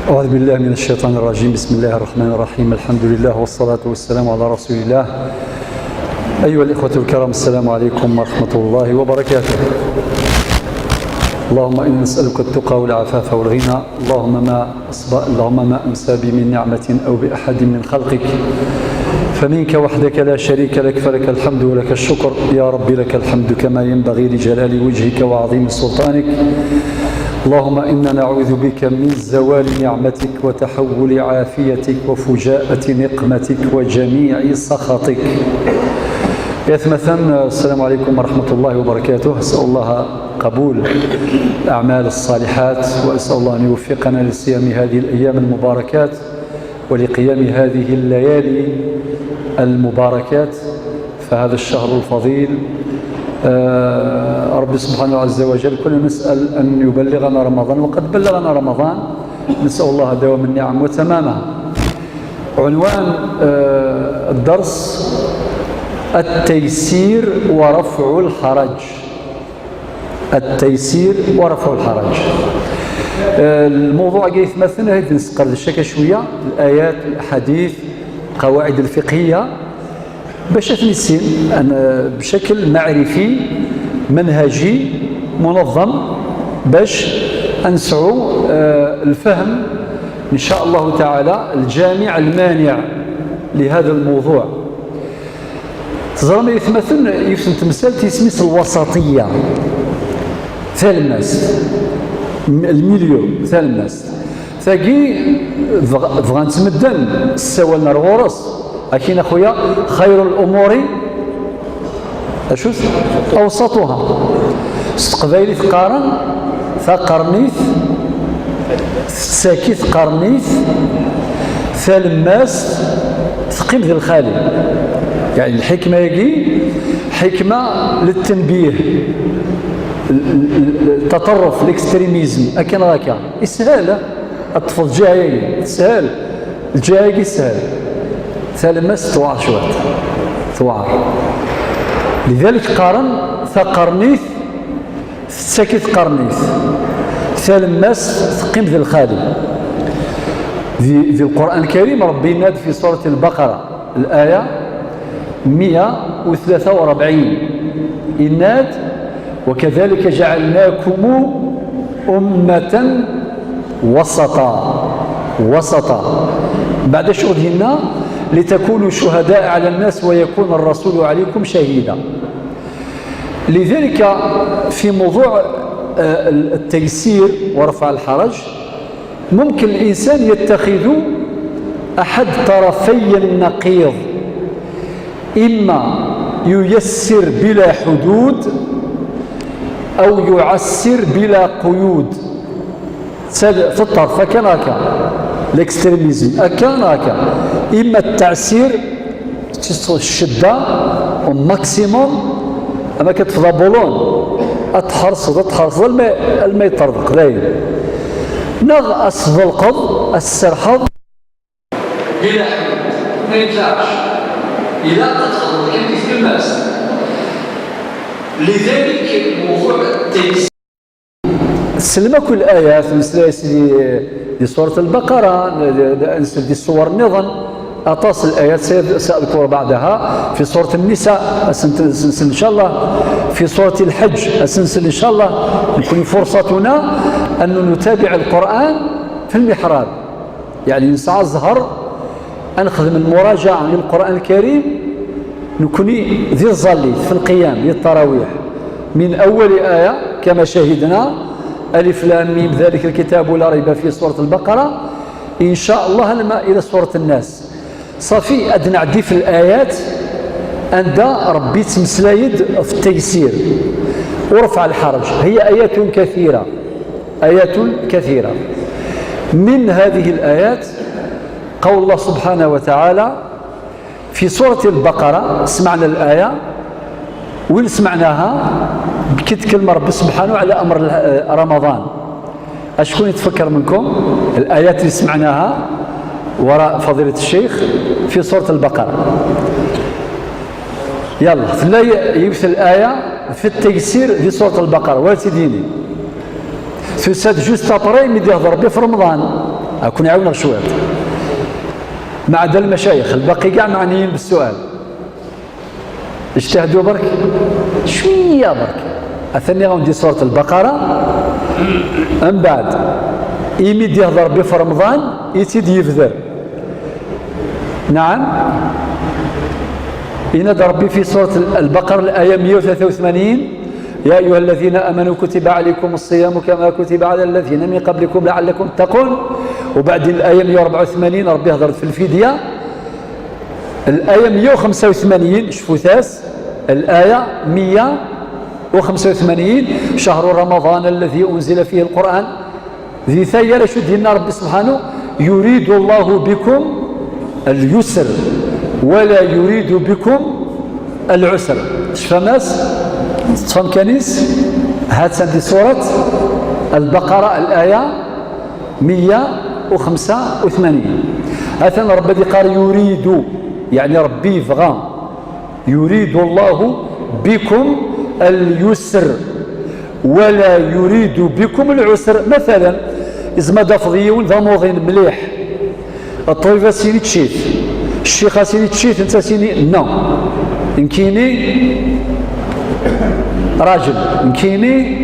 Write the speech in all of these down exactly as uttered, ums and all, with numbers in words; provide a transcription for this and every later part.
أعوذ بالله من الشيطان الرجيم. بسم الله الرحمن الرحيم. الحمد لله والصلاة والسلام على رسول الله. أيها الإخوة الكرام، السلام عليكم ورحمة الله وبركاته. اللهم إنا نسألك التقى والعفاف والغنى. اللهم ما أصبح، اللهم ما أمسى بي من نعمة أو بأحد من خلقك فمنك وحدك لا شريك لك، فلك الحمد ولك الشكر. يا رب، لك الحمد كما ينبغي لجلال وجهك وعظيم سلطانك. اللهم إنا نعوذ بك من زوال نعمتك وتحول عافيتك وفجاءة نقمتك وجميع سخطك. يا ثمثان، السلام عليكم ورحمة الله وبركاته. أسأل الله قبول الأعمال الصالحات، وأسأل الله أن يوفقنا لصيام هذه الأيام المباركات ولقيام هذه الليالي المباركات، فهذا الشهر الفضيل. آه، ربي سبحانه عز وجل كنا نسأل أن يبلغنا رمضان، وقد بلغنا رمضان، نسأل الله دوام النعم وتمامها. عنوان، آه، الدرس: التيسير ورفع الحرج. التيسير ورفع الحرج. آه، الموضوع كيف مثلا هيد نسقر الشكا شوية، الآيات، الأحاديث، القواعد الفقهية، باش أثني السين أن بشكل معرفي منهجي منظم، باش أنسعوا، آه، الفهم إن شاء الله تعالى الجامع المانع لهذا الموضوع. تزرم يثمثن يثم تمثال تسميس الوسطية، ثالماس، الميليو ثالماس. ثاقي بغ-، بغان تمدن السوال نرغورس. أكين أخويا، خير الأمور أشوث أوسطها. ستقبايلي ثقارن ثقرنيث، ثساكي ثقرنيث، ثالماس ثقيم ذي الخالي. يعني الحكمة يجي حكمة للتنبيه، ال-، ال-، ال-، التطرف، l'extrémisme، أكن راكا يسهل. الطفل جاي يسهل، الجاي يسهل. ثالماس توعر شوية، توعر. لذلك قارن ثقرنيث، تساكي تقرنيت، ثالماس تقيم ذي الخالي. ذي، ذي القرآن الكريم ربي يناد في سورة البقرة الآية مية وثلاثة وأربعين، يناد: "وكذلك جعلناكم أمة وسطا". وسطا. بعد شو هنا؟ "لتكونوا شهداء على الناس ويكون الرسول عليكم شهيدا". لذلك في موضوع، آه، التيسير ورفع الحرج، ممكن الإنسان يتخذ أحد طرفي النقيض، إما ييسر بلا حدود، أو يعسر بلا قيود. تسال في الطرف، هكا هكا. L'extrémisme، هكا هكا. إما التعسير، تسو الشدة، au maximum، أما كتفضى بولون. أتحرص، أتحرص، الما، الما يطردق، داير. نغ أصدلقض، السرحض. بلا حدود، ما ينفعش. إذا قد خرج كيف الناس. لذلك موضوع التيسير. تسلم كل آيات، مثل سيدي، دي سورة البقرة، ن-، ن-، نسل دي السور النظام. أطاس الآيات سيد-، سأذكر بعدها في سورة النساء، أسنت-، سنسل إن شاء الله، في سورة الحج، أسنسل إن شاء الله، نكون فرصتنا أن نتابع القرآن في المحراب. يعني نسعى الزهر أنخدم المراجعة للقرآن الكريم، نكوني ذي الظليت في القيام، ذي التراويح، من أول آية كما شهدنا، ألف لام ميم، ذلك الكتاب لا ريب فيه، سورة البقرة، إن شاء الله لما إلى سورة الناس. صافي، أد نعدي في الآيات عند ربي تمسلايد في التيسير ورفع الحرج. هي آيات كثيرة، آيات كثيرة. من هذه الآيات قول الله سبحانه وتعالى في سورة البقرة، سمعنا الآية، وين سمعناها؟ كي تكلم ربي سبحانه على أمر ال-، رمضان. أشكون يتفكر منكم الآيات اللي سمعناها وراء فضيلة الشيخ في سورة البقرة؟ يلا، في الله يمثل الآية في التيسير في سورة البقرة، وتديني. تساد juste après ملي يهضر ربي في رمضان. أكون عاونغ شوية. ما عدا المشايخ الباقي كاع معنيين بالسؤال. اجتهدوا برك، شوية برك. أثني غندي سورة البقرة. من بعد، إيمي دي يهضر ربي في رمضان، يتيد يبذر. نعم. إن ربي في سورة البقرة الآية مية وثلاثة وثمانين: يا أيها الذين آمنوا كتب عليكم الصيام كما كتب على الذين من قبلكم لعلكم تتقون. وبعدين الآية مية وأربعة وثمانين ربي هضرت في الفدية. الآية مية وخمسة وثمانين، شفوتاس، الآية مية وخمسة وثمانين: شهر رمضان الذي أنزل فيه القرآن. ذي ثير شو دينا ربي سبحانه: يريد الله بكم اليسر ولا يريد بكم العسر. شفماس؟ شفم كنيس؟ هات سندي سورة البقرة، الآية مية وخمسة وثمانين. هذا ربي قال يريد، يعني ربي يبغى. يريد الله بكم اليسر ولا يريد بكم العسر. مثلا، إذا ما دافض يون ذا موضين مليح، الطبيب سيني تشيت، الشيخ سيني تشيت، انت سيني نو. نكيني راجل، نكيني،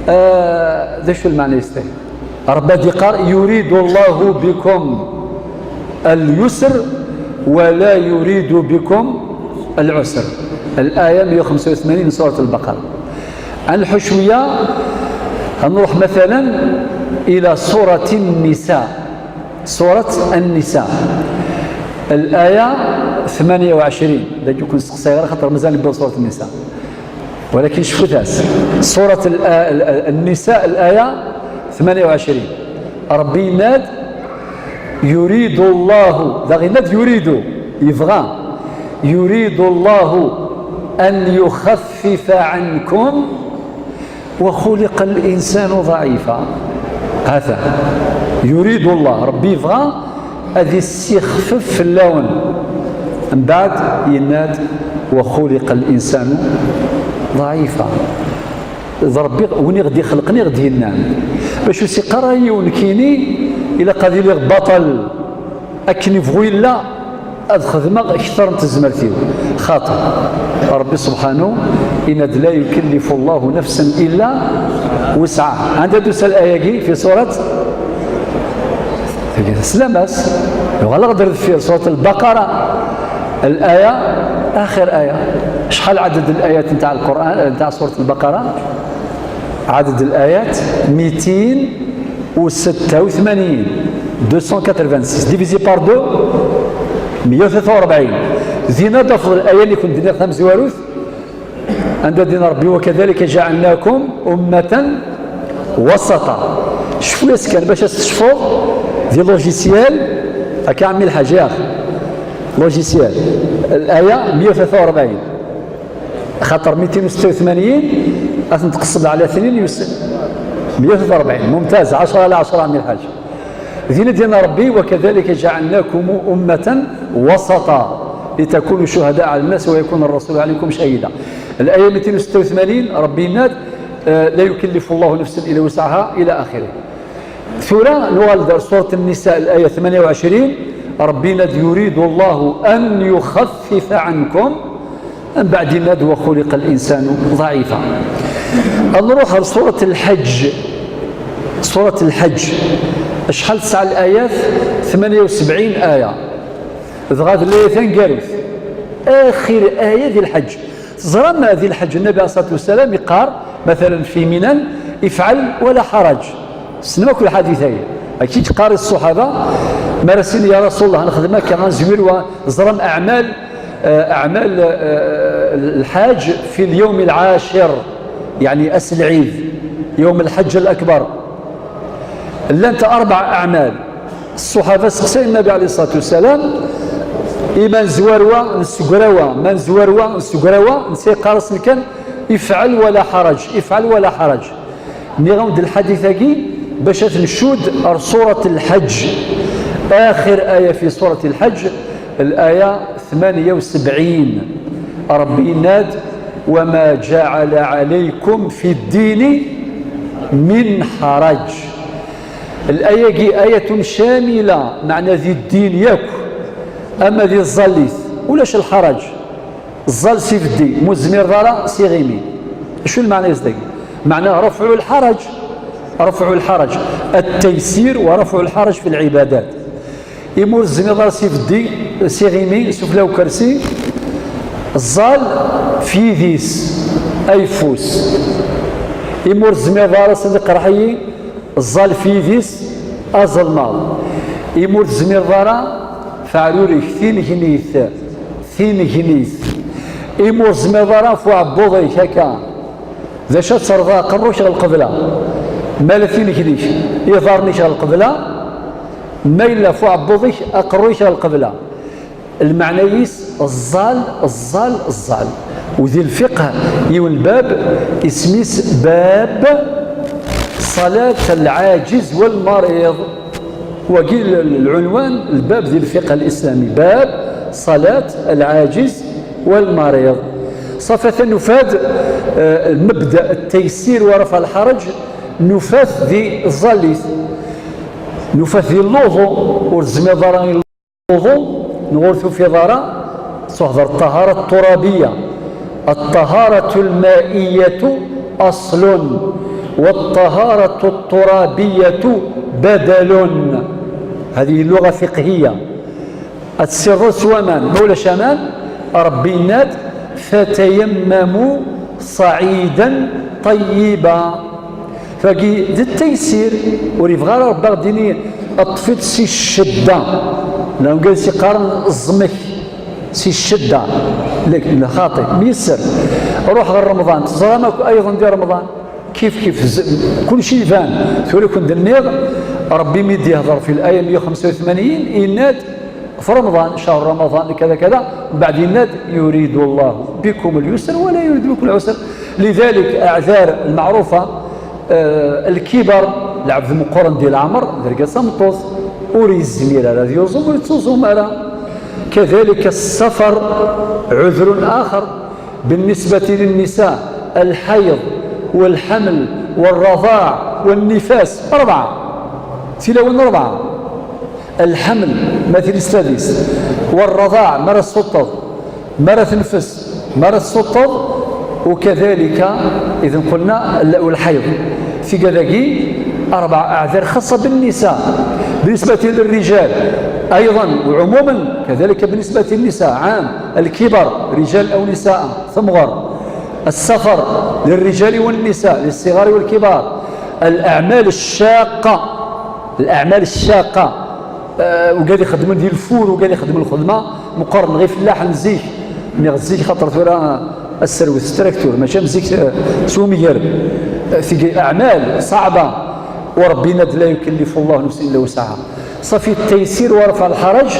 آه، ذا شو المعنى يستاهل؟ ربي دي قال: يريد الله بكم اليسر ولا يريد بكم العسر. الآية مية وخمسة وثمانين من سورة البقرة. عن الحشوية نروح مثلا إلى سورة النساء. سورة النساء، الآية ثمانية وعشرين. دا يكون سقسي غير خاطر مازال نبداو سورة النساء. ولكن شفوتاس سورة ال-، ال-، ال-، النساء، الآية ثمانية وعشرين. ربي يناد: يريد الله، دا غير يناد يريد، يبغى، يريد الله أن يخفف عنكم وخلق الإنسان ضعيفا. هذا يريد الله، ربي يبغى أذي السخفف في اللون. من بعد يناد: وخلق الإنسان ضعيفا. ضربي وني غدي خلقني غدي ينام. باش يسيقرا يونكيني إلى قاضي لي بطل. أكن يبغوا إلا أد خدمة أكثر من تزمرتي. خاطر ربي سبحانه إن لا يكلف الله نفسا إلا وسعها. عندها دوس الآية كي في سورة سلامس، ولا غدر في سورة البقرة، الآية، آخر آية. شحال عدد الآيات نتاع القرآن، نتاع سورة البقرة؟ عدد الآيات ميتين وستة وثمانين، deux cent quatre-vingt-six divisé par deux، مية وثلاثة وأربعين. زينا دفض الآية اللي كنت دينا خمس وروث، عند دين ربي: وكذلك جعلناكم أمة وسطا. شوف يا سكان باش تشفوا دي logiciel، هكا عمي الحاج يا أخي. Logiciel، الآية مية وثلاثة وأربعين، خاطر ميتين وستة وثمانين أثن تقصد على اثنين يس-، مية وثلاثة وأربعين. ممتاز، عشرة على عشرة عمي الحاج. دين دين ربي: وكذلك جعلناكم أمة وسطا لتكونوا شهداء على الناس ويكون الرسول عليكم شهيدا. الآية ميتين وستة وثمانين ربي يناد: آه، لا يكلف الله نفسا إلا وسعها إلى آخره. ثورة نوال دار سورة النساء الآية ثمانية وعشرين، ربي يناد: يريد الله أن يخفف عنكم. من بعد يناد: وخلق الإنسان ضعيفا. نروح لسورة الحج. سورة الحج شحال تسع الآيات؟ ثمانية وسبعين آية. دغا ذ الآية ثانقاروت، آخر آية ذي الحج. تزرم ذي الحج النبي عليه الصلاة والسلام يقار مثلا في منى: افعل ولا حرج. سنما كل حديث هي. أكيد قاري الصحابة مرسين: يا رسول الله، نخدمك غنزوير وزرم أعمال، آه، أعمال، آه، الحاج في اليوم العاشر، يعني أس العيد، يوم الحج الأكبر. لانت أربع أعمال. الصحابة سقسي النبي عليه الصلاة والسلام: إما نزواروا نسقراوا، ما نزواروا نسقراوا، نسي قارس كان: افعل ولا حرج، افعل ولا حرج. نغمد الحديث كي باش نشود سورة الحج، آخر آية في سورة الحج، الآية ثمانية وسبعين. ربي يناد: وما جعل عليكم في الدين من حرج. L'aya-agi ayatun camila, meɛna di ddin yakk, ama di tẓallit, ulac lḥaraǧ. Ẓẓal s ibeddi, ur tezmireḍ ara s iɣimi. Acu lmeɛna-is dagi? Meɛna rafɛu lḥaraǧ, rafɛu lḥaraǧ, at-taysir wa rafɛu lḥaraǧ fi lɛibadat. Imi ur tezmireḍ ara s ibeddi, s iɣimi, sufla ukersi, ẓẓal f yidis, ayeffus. Imi ur tezmireḍ ara s iqerḥ-iyi, ẓẓal f yidis, azelmaḍ. Imi ur tezmireḍ ara, f aɛrur-ik, tinegnit, tinegnit. Imi ur tezmireḍ ara, f uɛebbuḍ-ik akka. D acu ad terreḍ aqerru-k ɣer lqebla? Ma la tinegnit, iḍarren-ik ɣer lqebla, ma yella f uɛebbuḍ-ik, aqerru-k ɣer lqebla. Lmeɛna-is ẓẓal, ẓẓal, ẓẓal. U di lfiqh yiwen lbab isem-is bab ṣalat lɛaǧiz walmariḍ. Wagi l-, l-, lɛunwan, lbab di lfiqh alislami, bab ṣalat lɛaǧiz walmariḍ. Ṣafi atan nufa-d, eh, lmebda, at-taysir wa rafɛ lḥaraǧ, nufa-t di tẓallit, nufa-t di lluḍu, ur tezmireḍ ara i lluḍu, neɣ ur tufiḍ ara, tuhder ṭṭahara ṭṭurabiya. الطهارة المائية أصل، والطهارة الترابية بدل. هذه اللغة فقهية. Ad tessirdeḍ s waman, ma ulac aman, Ṛebbi yenna-d: "Fatayammamu ṣaɛidan ṭayyiba." Tagi d ttaysir, ur yebɣi ara Ṛebbi ad ɣ-d-yini: "Ṭṭef-it si ccedda." Llan wigad i s-yeqqaren: "Ẓẓmek si ccedda." Lak-, lxaṭi, myesser. Ruḥ ɣer Remḍan, teẓram akk ayḍen di Remḍan. Kif kif, z-, kulci iban. Tura i ken-d-nniɣ, Ṛebbi mi d-ihdeṛ fi l-aya meyya u xemsa u tmanyin, yenna-d, في رمضان، شهر رمضان كذا كذا، من بعد يناد: "يريد الله بكم اليسر ولا يريد بكم العسر". لذلك أعذار المعروفة، آه، الكبر، العبد مقرن ديال العمر، ذلك سمطوس، وري الزمير هذا يوزم ويتوزم هذا. كذلك السفر عذر آخر. بالنسبة للنساء: الحيض والحمل والرضاع والنفاس، أربعة. تلاوين أربعة. الحمل، مثل السادس، والرضاع، مرة السطر، مرة النفس، مرة السطر، وكذلك إذا قلنا ال-، والحيض. في كذاكي أربع أعذار خاصة بالنساء. بالنسبة للرجال أيضا، وعموما كذلك بالنسبة للنساء عام، الكبر، رجال أو نساء، ثمغر، السفر للرجال والنساء، للصغار والكبار، الأعمال الشاقة، الأعمال الشاقة، آه، وكاد يخدم ديال الفور وكاد يخدم الخدمة، مقارن غير فلاح zik. مي zik خاطر ثورة السروس تراكتور، ماشي zik، آه، سومير. آه، في أعمال صعبة، وربنا لا يكلف الله نفسا إلا وسعها. صافي، التيسير ورفع الحرج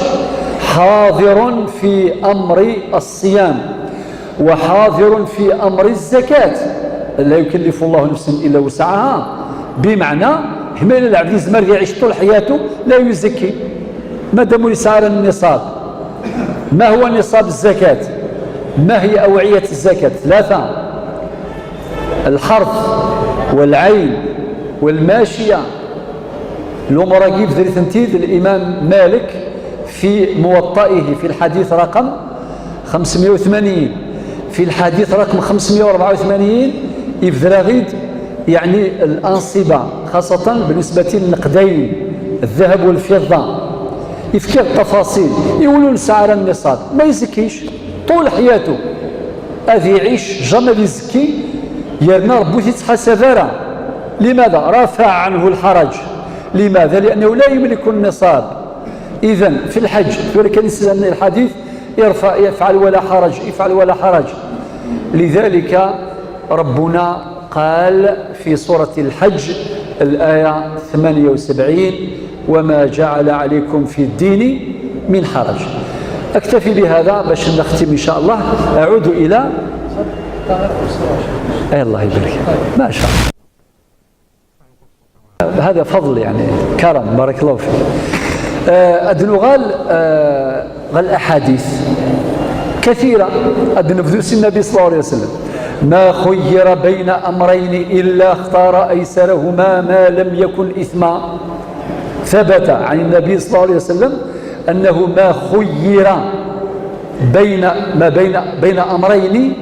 حاضر في أمر الصيام. وحاضر في أمر الزكاة، لا يكلف الله نفسا إلا وسعها، بمعنى، كما إلا العبد يزمر يعيش طول حياته لا يزكي، ما دام يسعى النصاب. ما هو نصاب الزكاة؟ ما هي أوعية الزكاة؟ ثلاثة: الحرث والعين والماشية. الأمور كيف دريت انت الإمام مالك في موطئه في الحديث رقم خمسمية وثمانين، في الحديث رقم خمسمية وأربعة وثمانين يبدر غيد، يعني، الأنصبة، خاصة بالنسبة للنقدين، الذهب والفضة. يفكر التفاصيل، يقولون سعر النصاب، ما يزكيش طول حياته، هذا يعيش جامي يزكي، يرنا ربو يتحاسب. لماذا؟ رفع عنه الحرج. لماذا؟ لأنه لا يملك النصاب. إذن في الحج، ولكن الحديث: "ارفع، يفعل ولا حرج، يفعل ولا حرج". لذلك ربنا قال في سورة الحج، الآية ثمانية وسبعين: "وما جعل عليكم في الدين من حرج". أكتفي بهذا باش نختم إن شاء الله. أعود إلى، أي الله يبارك، ما شاء الله. هذا فضل، يعني، كرم، بارك الله فيك. آه، أدنغال، آه، الأحاديث كثيرة. أدنفدوس النبي صلى الله عليه وسلم: "ما خير بين أمرين إلا اختار أيسرهما ما لم يكن إثما". ثبت عن النبي صلى الله عليه وسلم أنه ما خير بين ما بين بين أمرين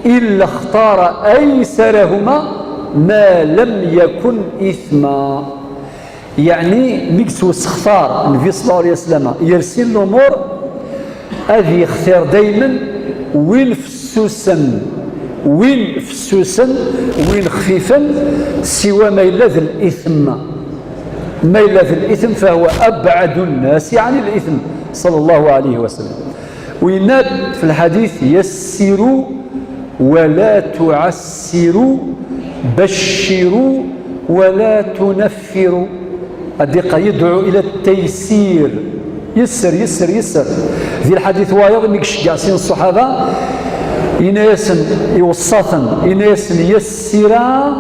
إلا اختار أيسرهما ما لم يكن إثما. يعني ميكس واستخسار النبي صلى الله عليه وسلم يرسل الأمور، أذي يختار دايما وين فسوسا، وين فسوسا، وين خفيفا، سوى ما يلذ الإثم. ما يلذ الإثم فهو أبعد الناس عن الإثم، صلى الله عليه وسلم. ويناد في الحديث: يسروا ولا تعسروا، بشروا ولا تنفروا. الدقة يدعو إلى التيسير. يسر، يسر، يسر. ذي الحديث وايض ميكش جاسين الصحابة، إناس يوصفن، إناس يسرا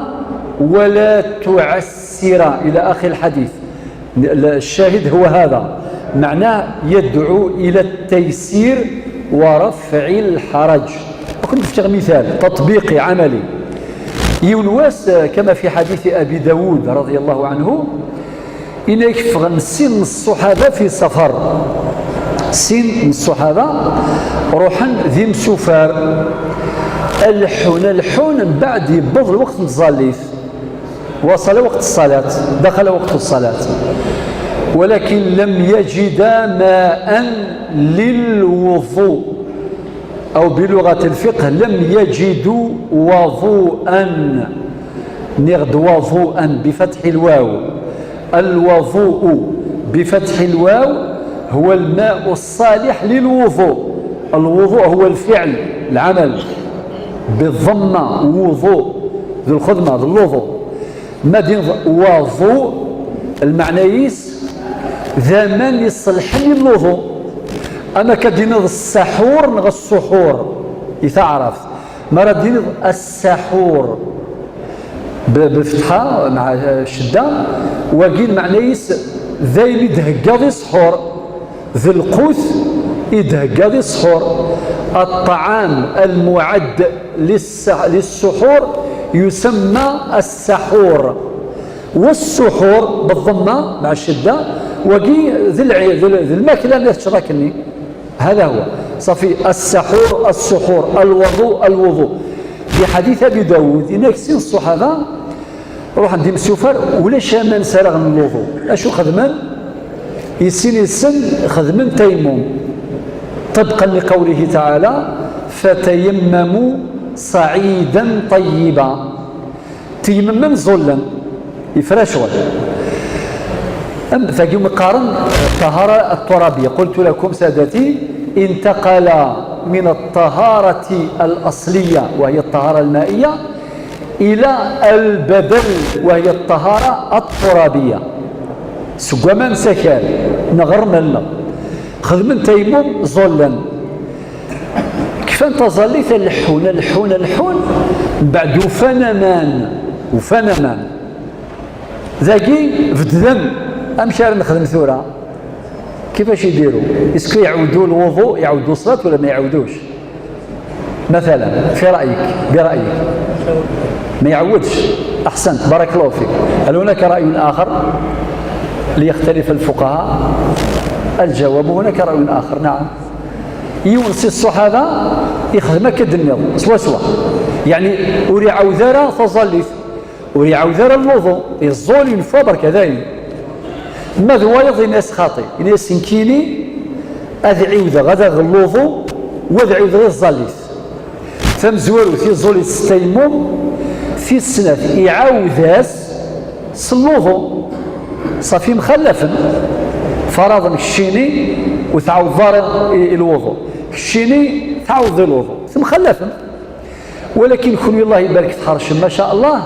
ولا تعسرا إلى آخر الحديث. الشاهد هو هذا، معناه يدعو إلى التيسير ورفع الحرج. كنت في مثال تطبيقي عملي. يونواس كما في حديث أبي داود رضي الله عنه، إن يكفغن سن الصحابة في سفر، سن الصحابة روحا ذي مسوفار، الحون الحون من بعد يبض الوقت متزاليف، وصل وقت الصلاة، دخل وقت الصلاة، ولكن لم يجدا ماء للوضوء، أو بلغة الفقه لم يجدوا وضوءا. نغد وضوءا بفتح الواو. الوضوء بفتح الواو هو الماء الصالح للوضوء. الوضوء هو الفعل، العمل، بالضمة وضوء، ذو الخدمة، ذو الوضوء. ما دين وضوء، المعنى يس ذا من يصلح للوضوء. أما كدين السحور نغ السحور، إذا عرفت. ما راه دين السحور ب-، بفتحة مع شدة، وقيل معنى يس ذا يلي دهقاض يسحور. ذي القوت يدهقاض يسحور. الطعام المعد للس-، للسحور يسمى السحور. والسحور بالضمة مع الشدة، وقي ذي العي-، ذي ال-، ذي الماكلة اللي تشركني. هذا هو. صافي، السحور، السحور، الوضوء، الوضوء. بحديث أبي داود، إنك سين الصحابة، روح عند مسوفر، ولا شامان سرغ من الوضوء. أشو خدمان؟ يسين يسن خدمان تيمم. طبقا لقوله تعالى: "فتيمموا صعيدا طيبا". تيممن زولن يفرا شغل. أم ثاقي مقارن الطهارة الترابية. قلت لكم سادتي، انتقل من الطهارة الأصلية وهي الطهارة المائية إلى البدل وهي الطهارة الترابية. سقوما سكال نغرمل خدمن تيمم زولن. كفان تظلي تلحون، لحون، لحون، من بعد وفان أمان، وفان أمان. ذاكي بددن، أمشي راه نخدم ثورة. كيفاش يديروا؟ اسكو يعودوا الوضوء، يعودوا الصلاة ولا ما يعودوش؟ مثلا، في رأيك، برأيك، ما يعودش؟ أحسنت، بارك الله فيك. هل هناك رأي آخر ليختلف الفقهاء؟ الجواب: هناك رأي آخر، نعم. يونس الصحابة يخدم هكا الدنيا سوا سوا، يعني وري عوذارة فظلت، وري عوذارة الوضوء يزول ينفى برك هذاين. ما ذوايض الناس خاطي، الناس نكيني أذ عيوذ غدا الوضوء وأذ عيوذ غير الظليت. Tamezwarut, iẓul-itt s tayammum, tis snat, iɛawed-as s lwuḍu. Ṣafi mxallafen. Faraḍen keččini ur tɛawdeḍ ara i, i lwuḍu. Keččini tɛawdeḍ i lwuḍu. Temxallafen. Walakin kunwi, Allah ibarek, tḥercem, ma sha Allah.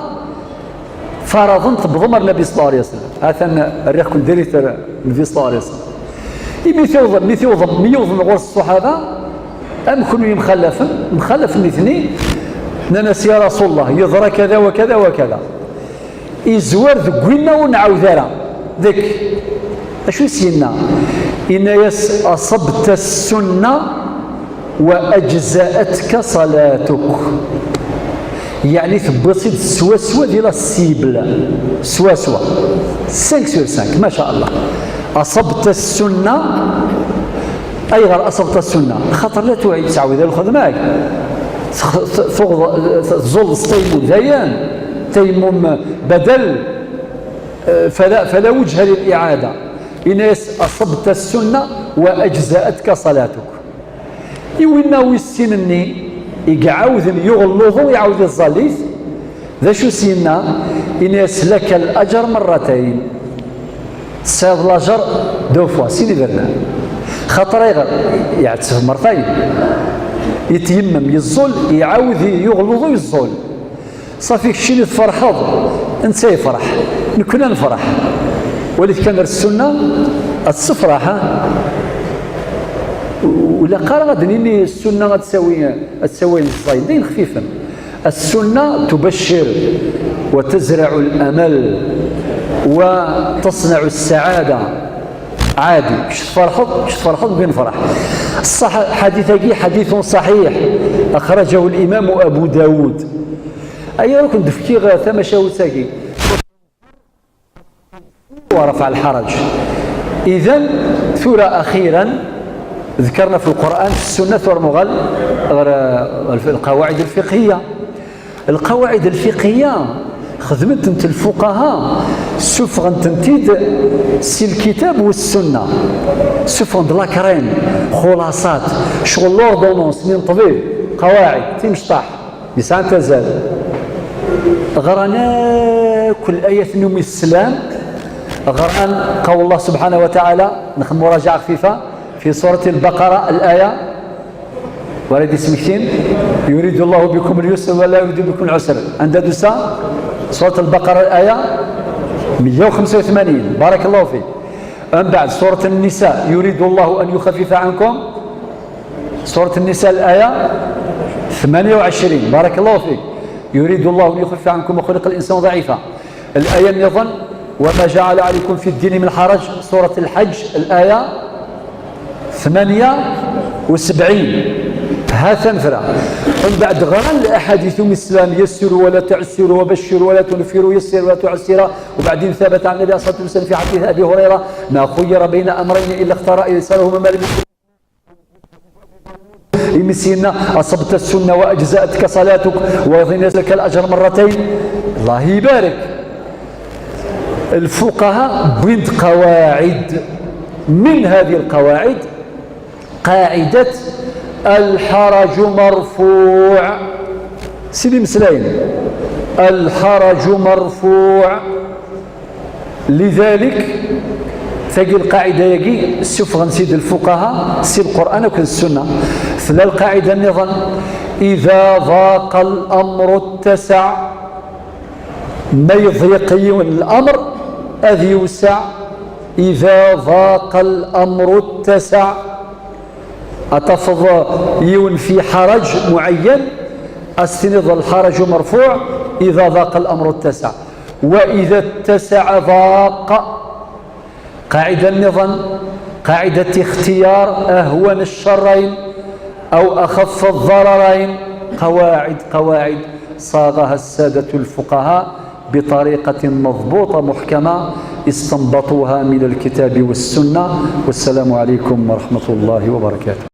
Faraḍen tewwḍem ar Nabi sallallahu alayhi wa sallam. Atan rriɣ-ken direct ar Nabi sallallahu alayhi wa sallam. Imi tiwḍem, mi tiwḍem, mi yewḍen ɣur-s ṣṣuḥaba, am kunwi mxallafen, mxallafen nitni, nnan-as: "Ya Rasulullah, yeḍra kada wa kada wa kada." Izwar deg winna ur nɛawed ara. Deg, acu i s-yenna? Yenna-yas: "Asabta ssunna wa ajza'atka salatuk." Yeɛni tewwiḍ-tt-id swaswa di la cible. Swaswa. Cinq sur cinq, ma sha Allah. Aṣabt assunna. Ayɣer aṣabt assunna? Xaṭer la tuɛid, teɛwid lxedma-k. Tex-, te-, tuɣeḍ, teẓẓulleḍ s taymum, dayen. Taymum badal. Eh, fala, fala wejha lil iɛada. Ini-as aṣabt assunna wa ajza'atka salatuk. I winna wis sin-nni i iɛawden yuɣ luḍu, iɛawed iẓẓal-it, d acu s-yenna? Ini-as laka al-ajar marratayn. Tesɛiḍ lajer deux fois, sin iberdan. Xaṭer ayɣer? Iɛetteb mertayen. Yetyemmem, yeẓẓul, iɛawed yuɣ luḍu, yeẓẓul. Ṣafi, keččini tferḥeḍ, netta yefreḥ, nekkni ad nefreḥ. Walit kan ar ssunna ad tessefraḥ, ha? Ur ilaq ara ad d-nini ssunna ad tsawi, ad tsawi ayen ẓẓayen, d ayen xfifen. السنة تبشر وتزرع الأمل وتصنع السعادة. عادي، كش تفرحض، كش تفرحض بين فرح. الصح، حديثك حديث صحيح، أخرجه الإمام أبو داود. أي ركن دفكي غير ثم شاوتاكي. ورفع الحرج. إذن ثورة أخيرا ذكرنا في القرآن، في السنة ثورة مغل، غير القواعد الفقهية. القواعد الفقهية خدمت انت الفقهاء، سفغنت انت سي الكتاب والسنة، سفغنت لاكرين، خلاصات، شغل لوردونونس من طبيب، قواعد تيمشطاح. يسعى تزال. غرانا كل آية نوم السلام. غران قول الله سبحانه وتعالى، نخدم مراجعة خفيفة في سورة البقرة الآية، ورد اسمكتين: يريد الله بكم اليسر ولا يريد بكم العسر. عند دوسا سورة البقرة الآية مية وخمسة وثمانين. بارك الله فيك. أم بعد سورة النساء: يريد الله أن يخفف عنكم. سورة النساء الآية ثمانية وعشرين. بارك الله فيك. يريد الله أن يخفف عنكم وخلق الإنسان ضعيفا. الآية نظن: وما جعل عليكم في الدين من حرج. سورة الحج الآية ثمانية وسبعين. ها ثنفرة. ومن بعد غران الأحاديث من الإسلام: يسروا ولا تعسروا، وبشروا ولا تنفروا، يسروا ولا تعسروا. وبعدين ثبت عن النبي عليه الصلاة والسلام في حديث أبي هريرة: ما خير بين أمرين إلا اختار أيسرهما ما لم يكن إمسينا أصبت السنة وأجزأتك صلاتك وغنيت لك الأجر مرتين. الله يبارك. الفقهاء بنت قواعد، من هذه القواعد قاعدة الحرج مرفوع. سيدي مسلين، الحرج مرفوع. لذلك تجي القاعدة يجي سفغا سيد الفقهاء سي القرآن وكذا السنة. فلا القاعدة النظام: إذا ضاق الأمر اتسع. ما يضيق يون الأمر أذ يوسع. إذا ضاق الأمر اتسع. أتفض يون في حرج معين، أستنظ الحرج مرفوع. إذا ضاق الأمر اتسع، وإذا اتسع ضاق. قاعدة النظام، قاعدة اختيار أهون الشرين أو أخف الضررين. قواعد، قواعد صاغها السادة الفقهاء بطريقة مضبوطة محكمة استنبطوها من الكتاب والسنة. والسلام عليكم ورحمة الله وبركاته.